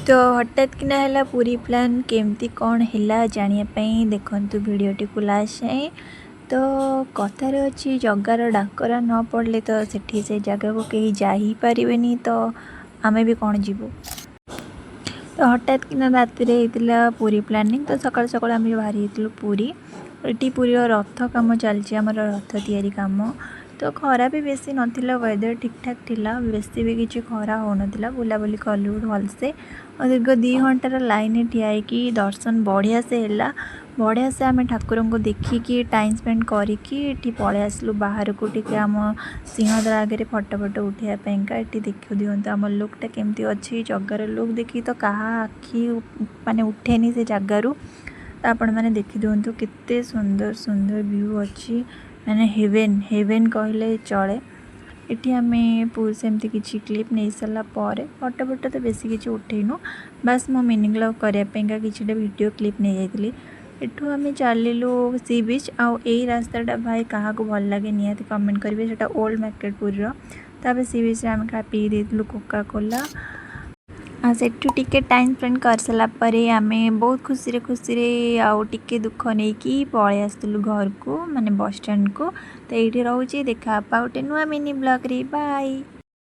ତ ହଠାତ୍ କିନା ହେଲା ପୁରୀ ପ୍ଲାନ୍। କେମିତି କ'ଣ ହେଲା ଜାଣିବା ପାଇଁ ଦେଖନ୍ତୁ ଭିଡ଼ିଓଟିକୁ ଲାଷ୍ଟ ଯାଏଁ। ତ କଥାରେ ଅଛି, ଜଗାର ଡାକରା ନ ପଡ଼ିଲେ ତ ସେଠି ସେ ଜାଗାକୁ କେହି ଯାଇ ହିଁ ପାରିବେନି। ତ ଆମେ ବି କ'ଣ ଯିବୁ? ତ ହଠାତ୍ କିନା ରାତିରେ ହେଇଥିଲା ପୁରୀ ପ୍ଲାନିଂ। ତ ସକାଳୁ ସକାଳୁ ଆମେ ବାହାରି ଯାଇଥିଲୁ ପୁରୀ। ଏଠି ପୁରୀର ରଥ କାମ ଚାଲିଛି, ଆମର ରଥ ତିଆରି କାମ। ତ ଖରା ବି ବେଶୀ ନଥିଲା, ୱେଦର୍ ଠିକ୍ଠାକ୍ ଥିଲା, ବେଶୀ ବି କିଛି ଖରା ହେଉନଥିଲା। ବୁଲାବୁଲି କଲୁ ଭଲସେ ଆଉ ଦୀର୍ଘ 2 ଘଣ୍ଟାର ଲାଇନ୍ରେ ଠିଆ ହେଇକି ଦର୍ଶନ ବଢ଼ିଆ ସେ ହେଲା। ବଢ଼ିଆ ସେ ଆମେ ଠାକୁରଙ୍କୁ ଦେଖିକି, ଟାଇମ୍ ସ୍ପେଣ୍ଡ କରିକି ଏଠି ପଳେଇ ଆସିଲୁ ବାହାରକୁ ଟିକେ ଆମ ସିଂହଦ୍ୱାର ଆଗରେ ଫଟୋ ଫଟୋ ଉଠାଇବା ପାଇଁକା। ଏଠି ଦେଖି ଦିଅନ୍ତୁ ଆମ ଲୁକ୍ଟା କେମିତି ଅଛି। ଜଗାର ଲୁକ୍ ଦେଖିକି ତ କାହା ଆଖି ମାନେ ଉଠେନି ସେ ଜାଗାରୁ। ତ ଆପଣମାନେ ଦେଖିଦିଅନ୍ତୁ କେତେ ସୁନ୍ଦର ସୁନ୍ଦର ଭ୍ୟୁ ଅଛି, ମାନେ ହେଭେନ୍ ହେଭେନ୍ କହିଲେ ଚଳେ। ଏଠି ଆମେ ସେମିତି କିଛି କ୍ଲିପ୍ ନେଇସାରିଲା ପରେ ଫଟୋ ଫଟୋ ତ ବେଶୀ କିଛି ଉଠେଇନୁ, ବାସ୍ ମୋ ମିନି ବ୍ଲଗ୍ କରିବା ପାଇଁକା କିଛିଟା ଭିଡ଼ିଓ କ୍ଲିପ୍ ନେଇଯାଇଥିଲି। ଏଠୁ ଆମେ ଚାଲିଲୁ ସି ବିଚ୍। ଆଉ ଏଇ ରାସ୍ତାଟା ଭାଇ କାହାକୁ ଭଲ ଲାଗେ, ନିହାତି କମେଣ୍ଟ କରିବେ। ସେଇଟା ଓଲ୍ଡ ମାର୍କେଟ ପୁରୀର। ତାପରେ ସି ବିଚ୍ରେ ଆମେ ପିଇ ଦେଇଥିଲୁ କୋକା କୋଲା। ଆଉ ସେଠୁ ଟିକେ ଟାଇମ୍ ସ୍ପେଣ୍ଡ କରିସାରିଲା ପରେ ଆମେ ବହୁତ ଖୁସିରେ ଖୁସିରେ ଆଉ ଟିକେ ଦୁଃଖ ନେଇକି ପଳେଇ ଆସିଥିଲୁ ଘରକୁ, ମାନେ ବସ୍ ଷ୍ଟାଣ୍ଡକୁ। ତ ଏଇଠି ରହୁଛି, ଦେଖା ହେବା ଗୋଟେ ନୂଆ ମିନି ବ୍ଲଗ୍ରେ। ବାଏ।